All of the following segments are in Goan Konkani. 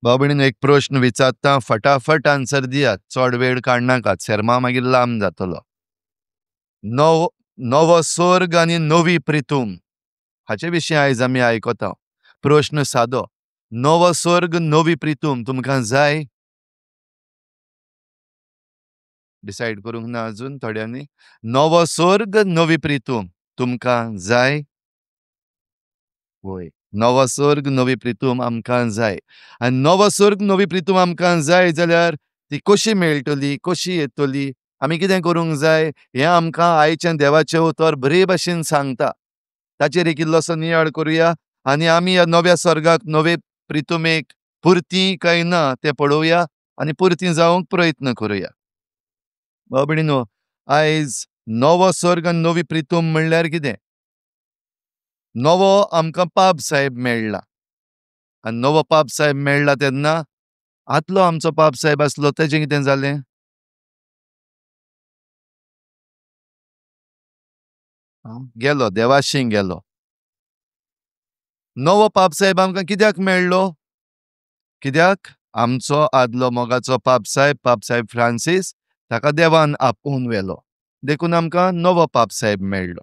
भाव भयणीनो, एक प्रश्न विचारता, फटाफट आन्सर दियात, चड वेळ काडनाकात, शेर्मांव मागीर लांब जातलो. नवो स्वर्ग आनी नवी प्रितूम हाचे विशीं आयज आमी आयकता. प्रश्न सादो, नवो स्वर्ग नवी प्रितूम तुमकां जाय? डिसायड करूंक ना अजून थोड्यांनी. नवो स्वर्ग नवी प्रितूम तुमकां जाय? वय, नवो स्वर्ग नवी प्रितूम आमकां जाय. आनी नवो स्वर्ग नवी प्रितूम आमकां जाय जाल्यार ती कशी मेळटली, कशी येतली, आमी कितें करूंक जाय हें आमकां आयचें देवाचें उतर बरे भाशेन सांगता. ताचेर एक इल्लोसो नियाळ करुया आनी आमी ह्या नव्या स्वर्गाक नवे प्रितुमेक पुरती काय ना तें पळोवया आनी पुरती जावंक प्रयत्न करुया. भाव भयणीनो, आयज नवो स्वर्ग आनी नवी प्रितूम म्हणल्यार कितें? नवो आमकां पाप साहेब मेळ्ळा आनी नवो पाप साहेब मेळ्ळा तेन्ना आदलो आमचो पाप साहेब आसलो तेजें कितें जालें? गेलो, देवाशी गेलो. नवो पाप साहेब आमकां कित्याक मेळ्ळो? कित्याक आमचो आदलो मोगाचो पाप साहेब, पाप साहेब फ्रांसीस, ताका देवान आपोवन व्हेलो, देखून आमकां नवो पाप साहेब मेळ्ळो.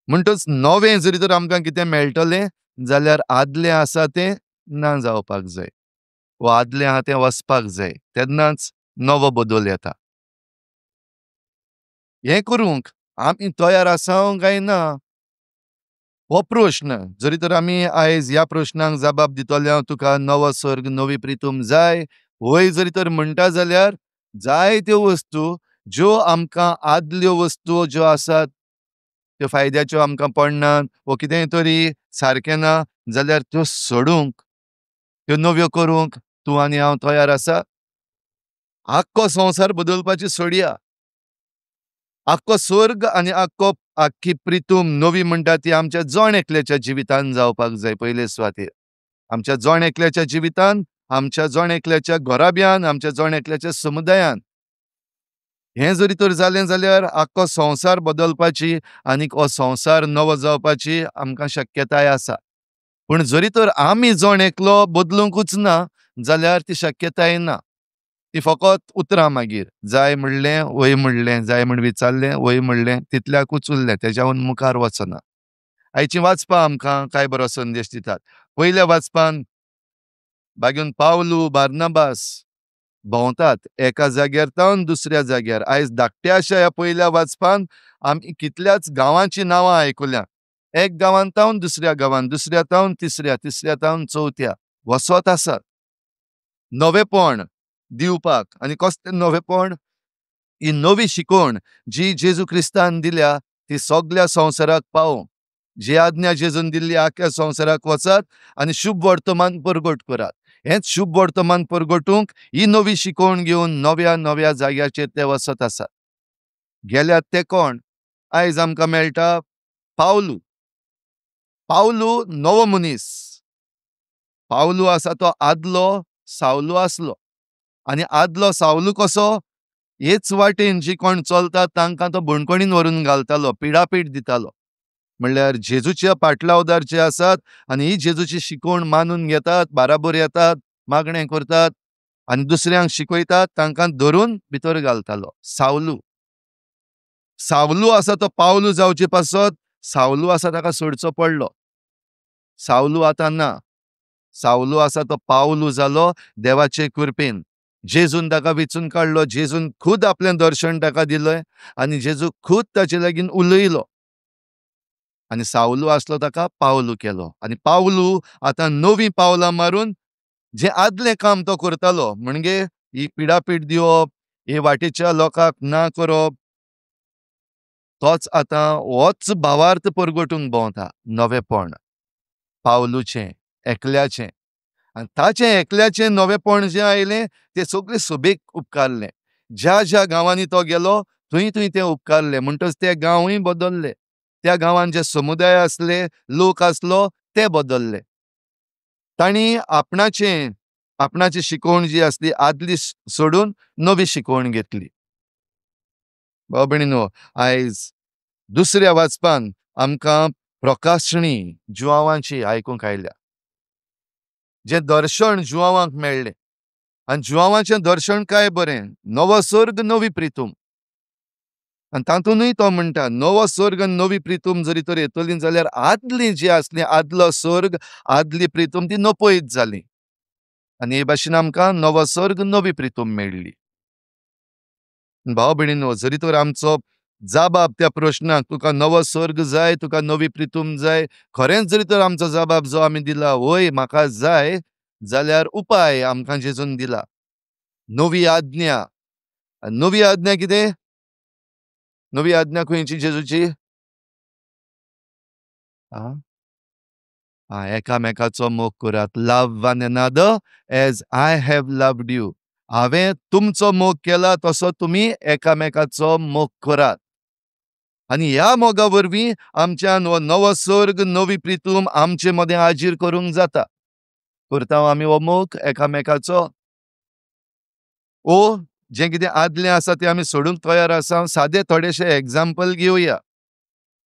म्हणटच नवें जरी तर आमकां कितें मेळटलें जाल्यार आदलें आसा तें ना जावपाक जाय वा आदलें आहा तें वचपाक जाय, तेन्नाच नवो बदल येता. हें करूंक आमी तयार आसा काय ना हो प्रश्न जरी तर आमी आयज ह्या प्रश्नांक जबाब दितले, हांव तुका नवो स्वर्ग नवी प्रितूम जाय वय जरी तर म्हणटा जाल्यार जायत्यो वस्तू ज्यो आमकां आदल्यो वस्तू ज्यो आसात त्यो फायद्याच्यो आमकां पडनात वो कितेंय तरी सारकें ना जाल्यार त्यो सोडूंक, त्यो नव्यो करूंक तूं आनी हांव तयार आसा? आख्खो संवसार बदलपाची सोडया, आख्खो स्वर्ग आनी आख्खो आख्खी प्रितूम नवी म्हणटा ती आमच्या जण एकल्याच्या जिवितान जावपाक जाय. पयले सुवातेर आमच्या जण एकल्याच्या जिवितान, आमच्या जण एकल्याच्या घराब्यान, आमच्या जण एकल्याच्या समुदायान हें जरी तर जालें जाल्यार आख्खो संवसार बदलपाची आनीक हो संवसार नवो जावपाची आमकां शक्यताय आसा. पूण जरी तर आमी जण एकलो बदलुंकूच ना जाल्यार ती शक्यताय ना, ती फकत उतरां मागीर जाय म्हणलें वय म्हणलें, जाय म्हण विचारलें वय म्हणलें, तितल्याकूच उरलें, तेज्याहून मुखार वचना. आयची वाचपां आमकां काय बरो संदेश दितात. पयल्या वाचपान बागेवन पावलू बार्नाबास भोंवतात एका जाग्यार तावन दुसऱ्या जाग्यार. आयज धाकट्या अशा ह्या पयल्या वाचपान आमी कितल्याच गांवांची नांवां आयकुल्या. एक गांवान तावन दुसऱ्या गांवान, दुसऱ्या तावन तिसऱ्या, तिसऱ्या तावन चवथ्या वचत आसात नवेपण दिवपाक. आनी कसलें नवेपण? ही नवी शिकवण जी जेजू क्रिस्तान दिल्या ती सगल्या संवसाराक पावोवंक, जी आज्ञा जेजून दिल्ली आख्या संवसाराक वचात आनी शुभ वर्तमान परगट करात. हेंच शुभ वर्तमान परगटूंक ही नवी शिकवण घेवन नव्या नव्या जाग्याचेर ते वचत आसात. गेल्यात ते कोण? आयज आमकां मेळटा पावलू. पावलू नवो मनीस. पावलू आसा तो आदलो सावलू आसलो. आनी आदलो सावलू कसो? हेच वाटेन जी कोण चलता तांकां तो बणकणीन व्हरून घालतालो, पिडापीड दितालो. म्हणल्यार जेजूच्या पाटलावदार जे आसात आनी ही जेजूची शिकवण मानून घेतात, बाराबर येतात, मागणें करतात आनी दुसऱ्यांक शिकयतात, तांकां धरून भितर घालतालो सावलू. सावलू आसा तो पावलू जावचे पासत सावलू आसा ताका सोडचो पडलो. सावलू आतां ना, सावलू आसा तो पावलू जालो देवाचे कृपेन. जेजून ताका विचून काडलो, जेजून खुद आपलें दर्शन ताका दिलें आनी जेजू खुद ताचे लागीं उलयलो आनी सावलू आसलो ताका पावलू केलो. आनी पावलू आतां नवीं पावलां मारून जें आदलें काम तो करतालो, म्हणजे ही पिडापीड दिवप, हे वाटेच्या लोकांक ना करप, तोच आतां होच भावार्थ परगटूंक भोंवता. नवेपण पावलूचें एकल्याचें. आनी ताचें एकल्याचें नवेपण जें आयलें तें सगळें सभेक उपकारलें. ज्या ज्या गांवांनी तो गेलो थंय थंय तें उपकारलें. म्हणटच ते गांवूय बदल्ले, त्या गांवांत जे समुदाय आसले, लोक आसलो ते बदल्ले. तांणी आपणाचें आपणाची शिकवण जी आसली आदली सोडून नवी शिकवण घेतली. भाव भयणीनो, आयज दुसऱ्या वाचपान आमकां प्रकाशणी जुवांवांची आयकूंक आयल्या. जें दर्शन जुवांवाक मेळ्ळें. आनी जुवांवाचें दर्शन काय बरें, नवो सर्ग नवी प्रितूम. आनी तातूंतय तो म्हणटा नवो सर्ग आनी नवी प्रितूम जरी तर येतली जाल्यार आदली जी आसली, आदलो सर्ग आदली प्रितूम ती नपयत जाली. आनी हे भाशेन आमकां नवो सर्ग नवी प्रितूम मेळ्ळी. भाव भयणीनो, जरी तर आमचो जाबाब त्या प्रश्नाक तुका नवो सर्ग जाय, तुका नवी प्रितूम जाय, खरेंच जरी तर आमचो जाबाब जो आमी दिला वय म्हाका जाय, जाल्यार उपाय आमकां जेजून दिला, नवी आज्ञा. नवी आज्ञा कितें? नवी आज्ञा खंयची जेजूची? एकामेकाचो मोग करात, love one another as I have loved you. हांवें तुमचो मोग केला तसो तुमी एकामेकाचो मोग करात. आनी ह्या मोगा वरवीं आमच्यान हो नवो सर्ग नवी प्रितूम आमचे मदें हाजीर करूंक जाता. करता आमी हो मोग एकामेकाचो? ओ जें कितें आदलें आसा तें आमी सोडूंक तयार आसा. सादे थोडेशे एग्जाम्पल घेवया.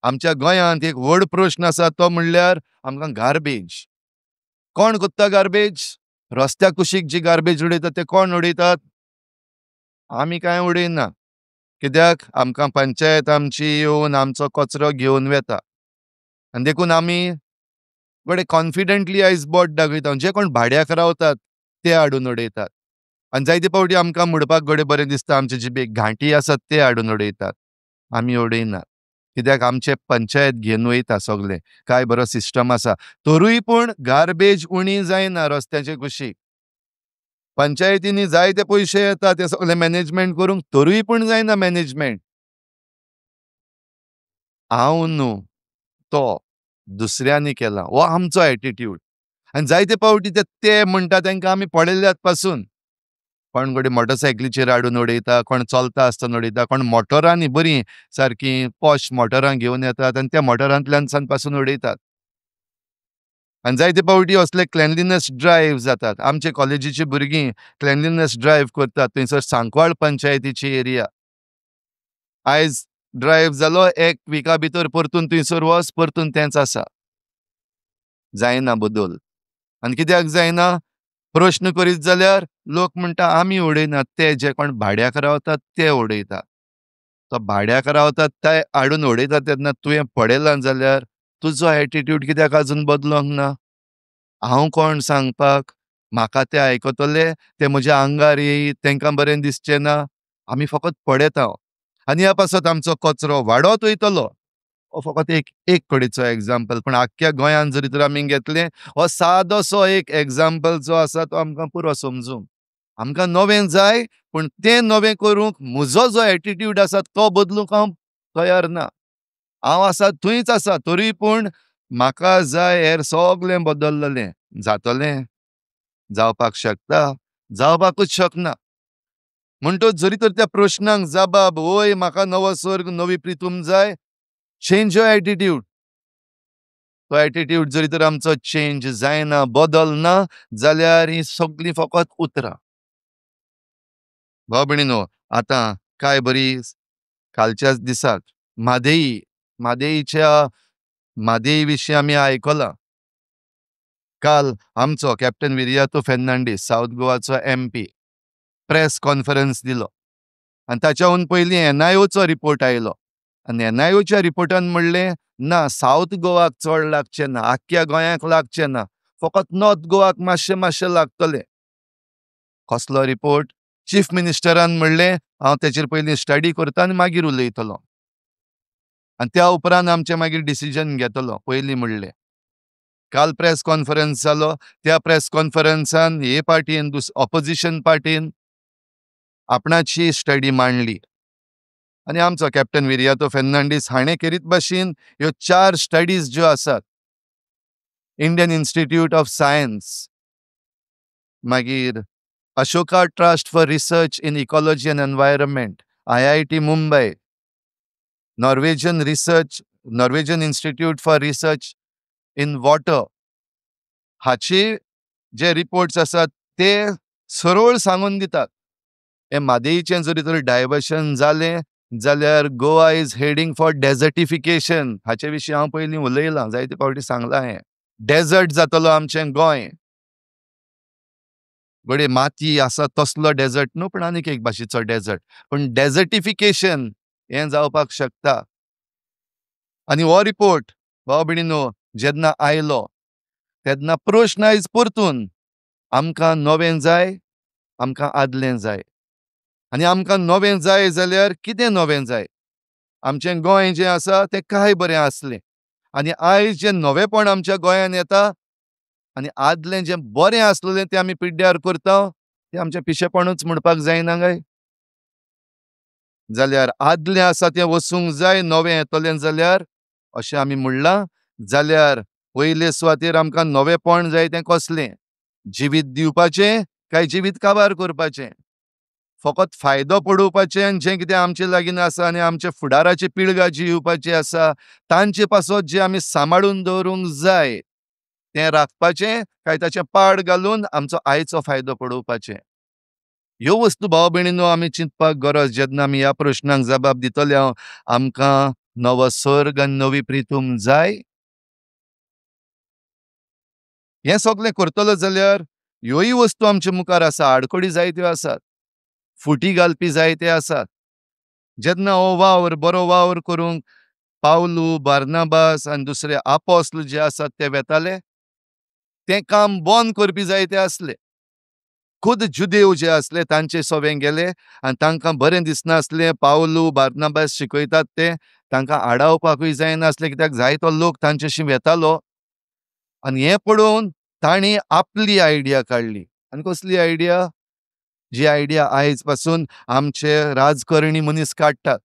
आमच्या गोंयांत एक व्हड प्रश्न आसा तो म्हणल्यार आमकां गार्बेज. कोण करता गार्बेज? रस्त्या कुशीक जी गार्बेज उडयतात ते कोण उडयतात? आमी कांय उडयना. कित्याक? आमकां पंचायत आमची येवन आमचो कचरो घेवन वता. आनी देखून आमी बरे कॉन्फिडंटली आयज बोट दाखयता. जे कोण भाड्याक रावतात ते हाडून उडयतात. आनी जायते फावटी आमकां म्हणपाक घडये बरें दिसता आमचे जिबेक घांटी आसात ते हाडून उडयतात, आमी उडयनात. कित्याक? आमचे पंचायत घेवन वयता सगळें. काय बरो सिस्टम आसा. तरूय पूण गार्बेज उणी जायना रस्त्याचे कुशीक. पंचायतींनी जायते पयशे येता ते सगळे मॅनेजमेंट करूंक, तरूय पूण जायना मॅनेजमेंट. हांव न्हू, तो दुसऱ्यांनी केला, हो आमचो एटिट्यूड. आनी जायते फावटी ते म्हणटा तांकां आमी पळयल्यात पासून. कोण घडये मोटरसायकलीचेर हाडून उडयता, कोण चलता आसतना उडयता, कोण मोटरांनी बरीं सारकीं पॉश मोटरां घेवन येतात आनी त्या मोटरांतल्यान सान पासून उडयतात. आनी जायते फावटी असले क्लेनलिनस ड्रायव्ह जातात. आमचे कॉलेजीची भुरगीं क्लेनलिनस ड्रायव्ह करतात थंयसर सांकवाळ पंचायतीची एरिया. आयज ड्रायव्ह जालो, एक विका भितर परतून थंयसर वच, परतून तेंच आसा. जायना बदल. आनी कित्याक जायना? प्रश्न करीत जाल्यार लोक म्हणटा आमी उडयनात, ते जे कोण भाड्याक रावतात ते उडयतात. तो भाड्याक रावतात ते हाडून उडयतात तेन्ना तुवें पळयलां जाल्यार तुजो एटिट्यूड कित्याक आजून बदलोंक ना? हांव कोण सांगपाक? म्हाका ते आयकतले, ते म्हज्या आंगार येयत, तांकां बरें दिसचें ना. आमी फकत पळयता. आनी ह्या पासत आमचो कचरो वाडत वयतलो. हो फकत एक कडेचो एग्जाम्पल, पूण आख्ख्या गोंयांत जरी तर आमी घेतलें, हो सादोसो एक एग्जाम्पल जो आसा तो आमकां पुरो समजूंक. आमकां नवें जाय, पूण तें नवें करूंक म्हजो जो एटिट्यूड आसा तो बदलूंक हांव तयार ना. हांव आसा थंयच आसा, तरी पूण म्हाका जाय हेर सगळें बदललें. जातलें? जावपाक शकता? जावपाकूच शकना. म्हणटच जरी तर त्या प्रश्नांक जबाब वय म्हाका नवो स्वर्ग नवी प्रितूम जाय, चेंज your attitude. तो एटिट्यूड जरी तर आमचो चेंज जायना, बदलना जाल्यार ही सगळीं फकत उतरां. भाव भयणीनो, आतां काय बरी कालच्याच दिसाक म्हादेई, म्हादेईच्या म्हादेई विशीं आमी आयकलां. काल आमचो कॅप्टन विरियातो फेर्नांडीस, सावथ गोवाचो एमपी, प्रेस कॉन्फरन्स दिलो. आनी ताच्याहून पयलीं एनआयओचो रिपोर्ट आयलो. आनी एनआयओच्या रिपोर्टान म्हणलें ना, सावथ गोवाक चड लागचें ना, आख्ख्या गोंयाक लागचें ना, फकत नॉर्थ गोवाक मातशें मातशें लागतलें. कसलो रिपोर्ट? चीफ मिनिस्टरान म्हणलें हांव तेचेर पयलीं स्टडी करता आनी मागीर उलयतलो. आनी त्या उपरांत आमचें मागीर डिसिजन घेतलो. पयलीं म्हणलें. काल प्रेस कॉन्फरन्स जालो. त्या प्रेस कॉन्फरन्सान हे पार्टीन, ऑपोजिशन पार्टीन आपणाची स्टडी मांडली. आनी आमचो कॅप्टन विरियातो फेर्नांडीस हाणें केरीत भाशेन ह्यो 4 स्टडीज ज्यो आसात, इंडियन इन्स्टिट्यूट ऑफ सायन्स, मागीर Ashoka trust for research in ecology and environment, IIT Mumbai, Norwegian research, Norwegian institute for research in water, हाचे जे रिपोर्ट्स आसात ते सरळ सांगून दितात. हे म्हादेईचें जरी तर डायवर्शन जालें जाल्यार Goa is heading for desertification. हाचे विशीं हांव पयलीं उलयलां, जायते फावटी सांगलां. हें डेजर्ट जातलो आमचें गोंय. घडये माती आसा तसलो डेजर्ट न्हू, पूण आनीक एक भाशेचो डेजर्ट, पूण डेजर्टिफिकेशन हें जावपाक शकता. आनी हो रिपोर्ट भाव भयणीनो जेन्ना आयलो तेन्ना प्रश्न आयज परतून आमकां नवें जाय, आमकां आदलें जाय. आनी आमकां नवें जाय जाल्यार कितें नवें जाय? आमचें गोंय जें आसा तें काय बरें आसलें, आनी आयज जें नवेंपण आमच्या गोंयान येता आनी आदलें जें बरें आसलेलें तें आमी पिड्ड्यार करता, तें आमचें पिशेपणूच म्हणपाक जायना काय? जाल्यार आदलें आसा तें वचूंक जाय, नवें येतलें जाल्यार अशें आमी म्हणलां जाल्यार पयले सुवातेर आमकां नवेंपण जाय. तें कसलें? जिवीत दिवपाचें काय जिवीत काबार करपाचें? फकत फायदो पडोवपाचें आनी जें कितें आमचे लागीं आसा आनी आमच्या फुडाराची पिळगा जी येवपाची आसा तांचे पासत जें आमी सांबाळून दवरूंक जाय तें राखपाचें काय ताचें पाड घालून आमचो आयचो फायदो पडोवपाचें? ह्यो वस्तू भाव भयणीनो आमी चिंतपाक गरज. जेन्ना आमी ह्या प्रश्नांक जबाब दितले, हांव आमकां नवो सर्ग आनी नवी प्रितूम जाय. हें सगळें करतलो जाल्यार ह्योय वस्तू आमचे मुखार आसा. आडखळी जायत्यो आसात, फुटी घालपी जायते आसात. जेन्ना हो वावर बरो वावर करूंक पावलू, बार्नाबास आनी दुसरे आपोस्ल जे आसात ते वेताले, तें काम बंद करपी जायते आसले. खुद जुदेव जे आसले तांचे सवें गेले आनी तांकां बरें दिसनासलें पावलू बार्नाबास शिकयतात तें, तांकां आडावपाकूय जायनासलें कित्याक जायतो लोक तांच्याशी वेतालो. आनी हें पळोवन तांणी आपली आयडिया काडली. आनी कसली आयडिया? जी आयडिया आयज पासून आमचे राजकरणी मनीस काडटात.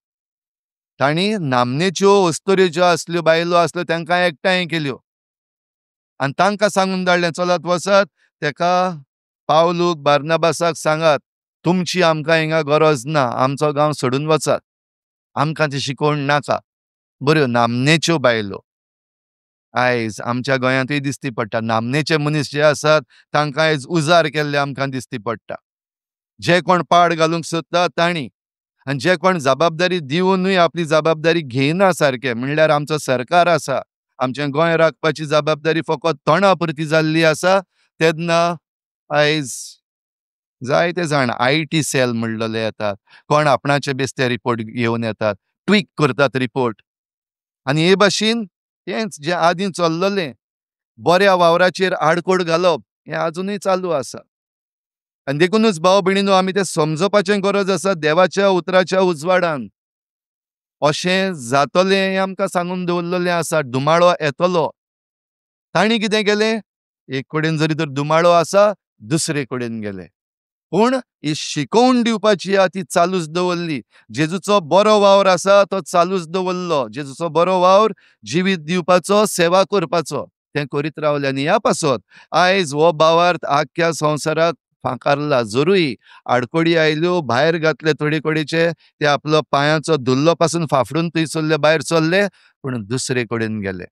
तांणी नामनेच्यो अस्तुऱ्यो ज्यो आसल्यो, बायलो आसल्यो, तांकां एकठांय केल्यो आनी तांकां सांगून धाडलें, चलात वचात तेका पावलूक बार्नाबासाक सांगात तुमची आमकां हिंगा गरज ना, आमचो गांव सोडून वचात, आमकां ती शिकोवण नाका. बऱ्यो नामनेच्यो बायलो आयज आमच्या गोंयांतूय दिसती पडटा. नामनेचे मनीस जे आसात तांकां आयज उजार केल्ले आमकां दिसती पडटा. जे कोण पाड घालूंक सोदता तांणी, आनी जे कोण जबाबदारी दिवनूय आपली जबाबदारी घेयना सारके, म्हणल्यार आमचो सरकार आसा, आमचें गोंय राखपाची जबाबदारी फकत तोंडा पुरती जाल्ली आसा. तेन्ना आयज जायते जाण IT sell म्हणलेले येतात, कोण आपणाचे बेस्ते रिपोर्ट घेवन येतात, ट्वीक करतात रिपोर्ट. आनी हे भाशेन तेंच जें आदीं चल्ललें बऱ्या वावराचेर आडकोड घालप हें आजुनूय चालू आसा. आनी देखुनूच भाव भयणीनो आमी तें समजपाचें गरज आसा. देवाच्या उतराच्या उजवाडान अशें जातलें हें आमकां सांगून दवरलेलें आसा. धुमाळो येतलो. तांणी कितें केलें? एक कडेन जरी तर धुमाळो आसा दुसरे कडेन गेले, पूण ही शिकोवन दिवपाची आहा ती चालूच दवरली. जेजूचो बरो वावर आसा तो चालूच दवरलो. जेजूचो बरो वावर जिवीत दिवपाचो, सेवा करपाचो, तें करीत रावले. आनी ह्या पासत आयज हो भावार्थ आख्ख्या संवसाराक फांकारला. जरूय आडखळी आयल्यो, भायर घातले थोडे कडेचे, ते आपलो पांयाचो धुल्लो पासून फाफडून थंयसरले भायर सरले, पूण दुसरे कडेन गेले.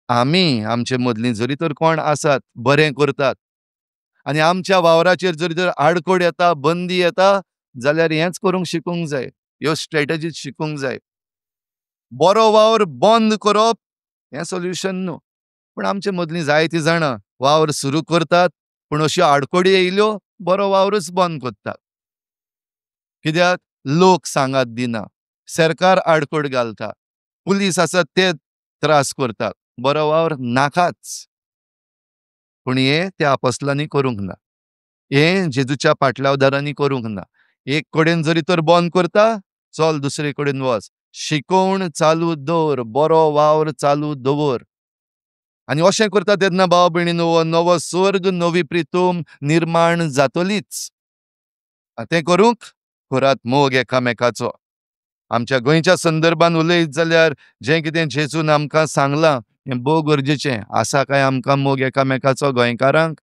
आमी आमचे मदलीं जरी तर कोण आसात बरें करतात आनी आमच्या वावराचेर जरी तर आडखळ येता, बंदी येता जाल्यार हेंच करूंक शिकूंक जाय, ह्यो स्ट्रेटजीज शिकूंक जाय. बरो वावर बंद करप हें सोल्युशन न्हू, पूण आमचे मदलीं जायतीं जाणां वावर सुरू करतात पूण अश्यो आडखळी येयल्यो बरो वावरूच बंद करतात. कित्याक? लोक सांगात दिना, सरकार आडखळ घालता, पुलीस आसात ते त्रास करतात, बरो वावर नाकाच. पूण हें त्या आपोस्लांनी करूंक ना, हें जेजूच्या पाटलावदारांनी करूंक ना. एक कडेन जरी तर बंद करता, चल दुसरे कडेन वच, शिकोवण चालू दवर, बरो वावर चालू दवर. आनी अशें करता तेन्ना भाव भयणीनो हो नवो स्वर्ग नवी प्रितूम निर्माण जातलीच. तें करूंक करात मोग एकामेकाचो. आमच्या गोंयच्या संदर्भान उलयत जाल्यार जें कितें जेजून आमकां सांगलां हें भोव गरजेचें आसा. काय आमकां मोग एकामेकाचो गोंयकारांक?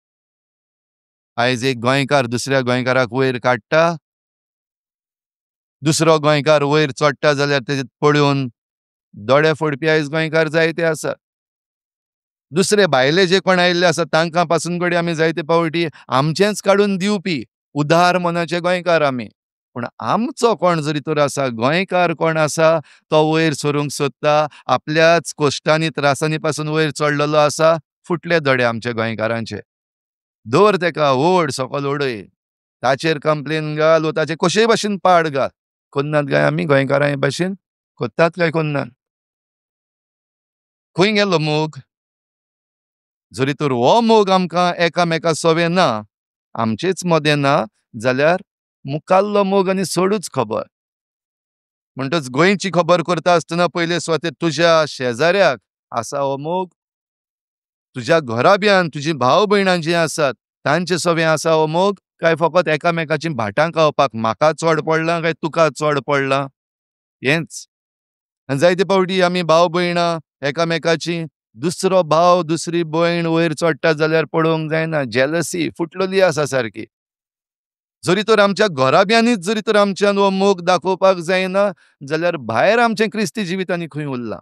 आयज एक गोंयकार दुसऱ्या गोंयकाराक वयर काडटा, दुसरो गोंयकार वयर चडटा जाल्यार तेजे पळोवन दोळे फोडपी आयज गोंयकार जायते आसात. दुसरे भायले जे कोण आयिल्ले आसा तांकां पासून कडेन आमी जायते पावटी आमचेंच काडून दिवपी उदार मनाचे गोंयकार आमी. पूण आमचो कोण जरी तर आसा, गोंयकार कोण आसा तो वयर सरूंक सोदता, आपल्याच कश्टांनी त्रासांनी पासून वयर चडलेलो आसा, फुटले दोळे आमच्या गोंयकारांचे. दवर तेका ओड सकल उडय, ताचेर कंप्लेन घाल वो ताचेर कशेय भाशेन पाड घाल. कोन्नात काय आमी गोंयकारां भाशेन कोत्तात काय कोन्नात? खंय गेलो मोग? जरी तर हो मोग आमकां एकामेका सवे ना, आमचेच मदें ना, जाल्यार मुखाल्लो मोग आनी चडूच खबर. म्हणटच गोंयची खबर करता आसतना पयले सुवातेर तुज्या शेजाऱ्याक आसा हो मोग, तुज्या घराब्यान तुजी भाव भयणां जीं आसात तांचे सवे आसा हो मोग, काय फकत एकामेकाची भाटां खावपाक म्हाका चड पडलां काय तुका चड पडलां हेंच. आनी जायते फावटी आमी भाव भयणां एकामेकाची दुसरो भाव दुसरी भयण वयर चडटा जाल्यार पळोवंक जायना, जेलसी फुटलेली आसा सारकी. जरी तर आमच्या घराब्यांनीच जरी तर आमच्यान हो मोग दाखोवपाक जायना जाल्यार भायर आमचें क्रिस्ती जिवीत आनी खंय उरलां?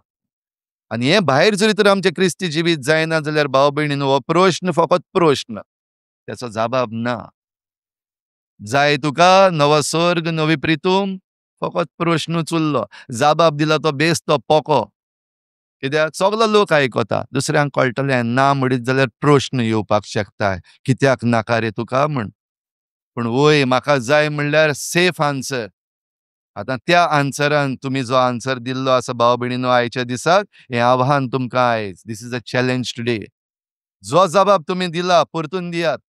आनी हें भायर जरी तर आमचें क्रिस्ती जिवीत जायना जाल्यार भाव भयणीन हो प्रश्न फकत प्रश्न, तेचो जबाब ना. जाय तुका नवो स्वर्ग नवी प्रितूम, फकत प्रश्नूच उरलो. जबाब दिला तो बेस तो पोको, कित्याक सगलो लोक आयकता, दुसऱ्यांक कळटलें ना म्हणीत जाल्यार प्रश्न येवपाक शकता, कित्याक नाका रे तुका म्हण. पूण वय म्हाका जाय म्हणल्यार सेफ आन्सर. आतां त्या आन्सरान तुमी जो आन्सर दिल्लो आसा भाव भयणीनो आयच्या दिसाक, हें आव्हान तुमकां आयज, this is a challenge today. जो जबाब तुमी दिला परतून दियात,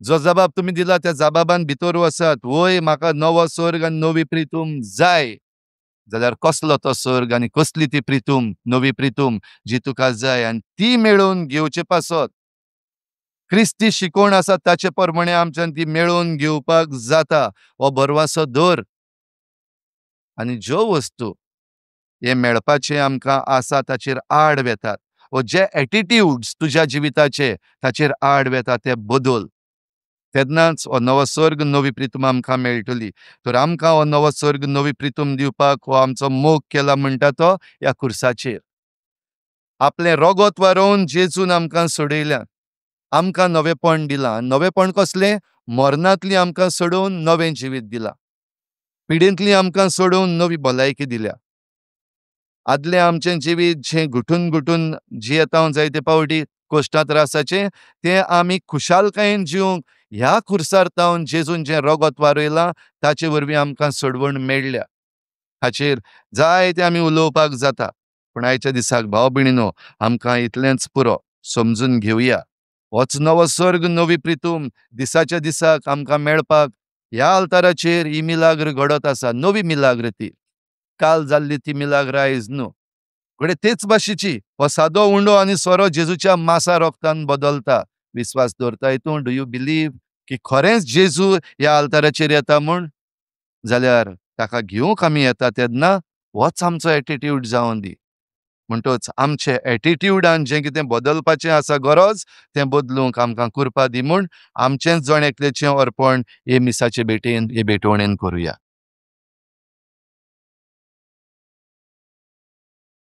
जो जबाब तुमी दिला त्या जबाबान भितर वचात. वय म्हाका नवो स्वर्ग आनी नवी प्रितूम जाय जाल्यार कसलो तो स्वर्ग आनी कसली ती प्रितूम, नवी प्रितूम जी तुका जाय, आनी ती मेळोवन घेवचे पासत क्रिस्ती शिकवण आसा ताचे प्रमाणे आमच्यान ती मेळोवन घेवपाक जाता, हो भरवासो दवर. आनी ज्यो वस्तू हे मेळपाचे आमकां आसा ताचेर आड वेतात, वो जे एटिट्यूड्स तुज्या जिविताचे ताचेर आड वेता ते बदल, तेन्नाच हो नवो स्वर्ग नवी प्रितूम आमकां मेळटली. तर आमकां हो नवो स्वर्ग नवी प्रितूम दिवपाक हो आमचो मोग केला म्हणटा तो ह्या खुर्साचेर. आपलें रगत वारोवन जेजून आमकां सोडयल्यात, आमकां नवेपण दिलां. नवेपण कसलें? मरणांतली आमकां सोडोवन नवें जिवीत दिलां, पिडेंतली आमकां सोडोवन नवी भलायकी दिल्या. आदलें आमचें जिवीत जें गुटून गुटून जियेता जायते फावटी कश्टां त्रासाचें, तें आमी खुशालकायेन जिवंक ह्या खुर्सार तावन जेजून जें रगत वारयलां ताचे वरवीं आमकां सोडवण मेळ्ळ्या. हाचेर जायते आमी उलोवपाक जाता, पूण आयच्या दिसाक भाव भयणीनो आमकां इतलेंच पुरो समजून घेवया. होच नवो स्वर्ग नवी प्रितूम दिसाच्या दिसाक आमकां मेळपाक ह्या आल्ताराचेर ही मिलाग्र घडत आसा. नवी मिलाग्र ती, काल जाल्ली ती मिलाग्र आयज न्हू. घडये तेच भाशेची हो सादो उंडो आनी सोरो जेजूच्या मासा रोगतान बदलता. विस्वास दवरताय तूं? Do you believe की खरेंच जेजू ह्या आल्ताराचेर येता म्हूण? जाल्यार ताका घेवंक आमी येता तेन्ना होच आमचो एटिट्यूड जावन दी. म्हणटच आमचे एटिट्यूडान जें कितें बदलपाचें आसा गरज, तें बदलूंक आमकां कुरपा दी म्हूण आमचेंच जण एकल्याचें अर्पण हे मिसाचे भेटेन, हे भेटवणेन करुया.